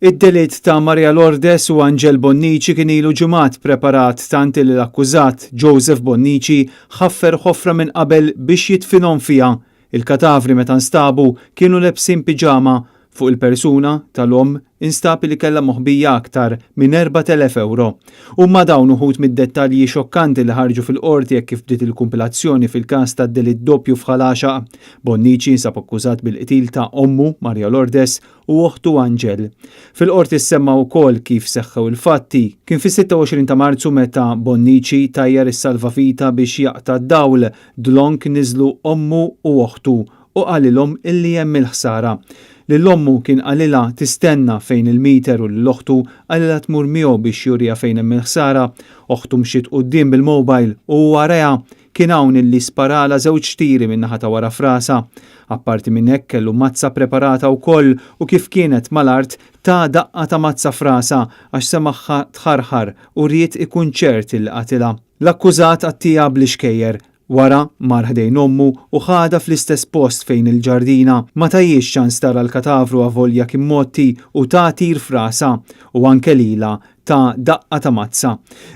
Id-delitt ta' Maria Lourdes u Angel Bonnici kien ilu ġimgħat preparat tant li l-akkużat, Joseph Bonnici, ħaffer ħofra minn qabel biex jidfinhom fiha. Il-katavri meta nstabu kienu lebsin piġama. Fuq il-persuna tal-omm instab li kellha moħbija aktar minn 4,000 ewro. Huma dawn uħud mid-dettalji xokkanti li ħarġu fil-qorti hekk kif bdiet il-kumpilazzjoni fil-każ tad-delitt doppju f'Ħal Għaxaq. Bonnici jinsab akkużat bil-qtil ta' ommu, Maria Lourdes, u oħtu Angel. Fil-qorti ssemma wkoll kif seħħew il-fatti. Kien fis-26 ta' Marzu meta Bonnici tajjar is-salvavita biex jaqta' d-dawl, dlonk niżlu ommu u oħtu u qalilhom illi hemm il-ħsara. Lil ommu kien qalilha tistenna fejn il-meter u lil oħtu qalilha tmur miegħu biex juriha fejn hemm il-ħsara. Oħtu mxiet quddiem bil-mobile u hu warajha. Kien hawn illi sparalha żewġ tiri min-naħa ta' wara f'rasha. Apparti minn hekk kellu mazza preparata wkoll u kif kienet mal-art ta daqqa ta' mazza f'rasha għax semagħha tħarħar u ried ikun ċert illi qatilha. L-akkużat għattiha bl-ixkejjer. Wara, mar ħdejn ommu u ħadha fl-istess post fejn il-ġardina. Ma tahiex ċans tara l-katavru avolja kien mgħotti u ta tir f'rasha u anke lilha ta daqqa ta' mazza.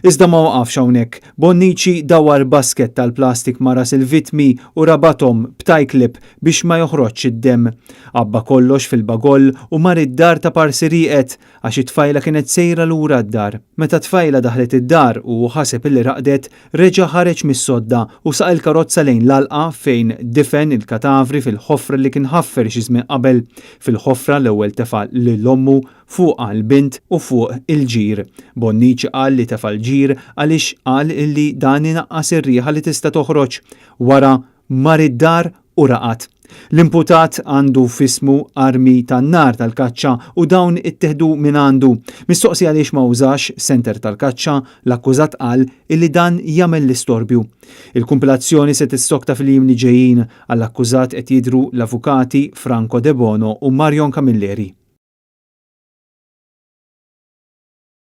Iżda ma waqafx hawnhekk. Bonnici dawwar basket tal-plastik ma' ras il-vittmi u rabathom b'tie clip biex ma joħroġx id-demm. Għabba kollox fil-bagoll u mar id-dar ta' parsi rieqed għax it-tfajla kienet sejra lura d-dar. Meta t-tfajla daħlet id-dar u hu ħaseb illi raqdet, reġa' ħareġ mis-sodda u saq il-karozza lejn l-għalqa fejn difen il-katavri fil-ħofra li kien ħaffer xi żmien qabel. Fil-ħofra l-ewwel tefa' lil ommu, fuqha l-bint u fuq il-ġir. Bonnici qal li tefa' l-ġir għaliex qal illi dan inaqqas ir-riħa li tista' toħroġ. Wara mar id-dar u raqad. L-imputat għandu f'ismu armi tan-nar tal-kaċċa u dawn ittieħdu mingħandu. Mistoqsi għaliex ma użax senter tal-kaċċa, l-akkużat qal illi dan jagħmel l-istorbju. Il-kumpilazzjoni se tissokta fil-jiem li ġejjin. Għall-akkużat qed jidhru l-avukati Franco Debono u Marion Camilleri.